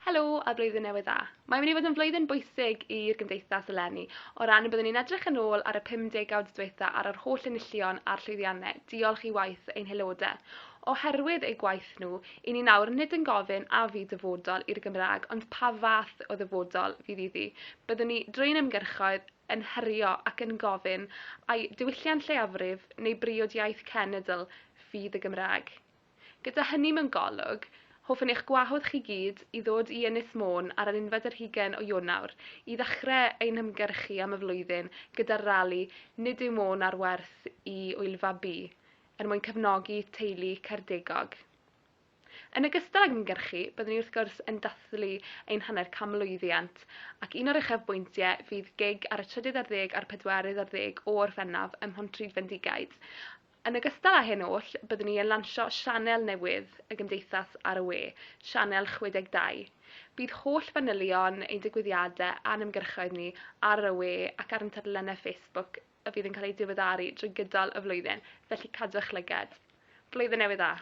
Helo a blwyddyn newydd dda. Mae'n mynd i fod yn flwyddyn bwysig i'r gymdeithas eleni, o ran y byddwn ni'n edrych yn ôl ar y 50 degawd diwetha ar yr holl enillion a'r llwyddiannau, diolch i waith ein haelodau. Oherwydd eu gwaith nhw, i ni nawr nid yn gofyn a fydd dyfodol i'r Gymraeg, ond pa fath o ddyfodol fydd iddi. Byddwn ni drwy'n ymgyrchoedd yn herio ac yn gofyn ai diwylliant lleiafrif neu briod iaith cenedl fydd y Gymraeg. Gyda hynny mewn golwg, hoffwn eich gwahodd chi gyd i ddod i Ynys Môn ar yr 21 o Ionawr i ddechrau ein hymgyrchu am y flwyddyn gyda'r rali Nid yw Môn ar werth i Wylfa B er mwyn cefnogi teulu Caerdegog. Yn ogystal ag ymgyrchu, byddwn ni wrth gwrs yn dathlu ein hanner canmlwyddiant ac un o'r uchafbwyntiau fydd gig ar y 13 a'r 14 o Orffennaf ym Mhontrhydfendigaid. Yn ogystal â hyn oll, byddwn ni yn lansio sianel newydd y Gymdeithas ar y we, Sianel 62. Bydd holl fanylion ein digwyddiadau a'n ymgyrchoedd ni ar y we ac ar ein tudalennau Facebook y fydd yn cael eu diweddaru drwy gydol y flwyddyn, felly cadwch lygad. Blwyddyn newydd dda!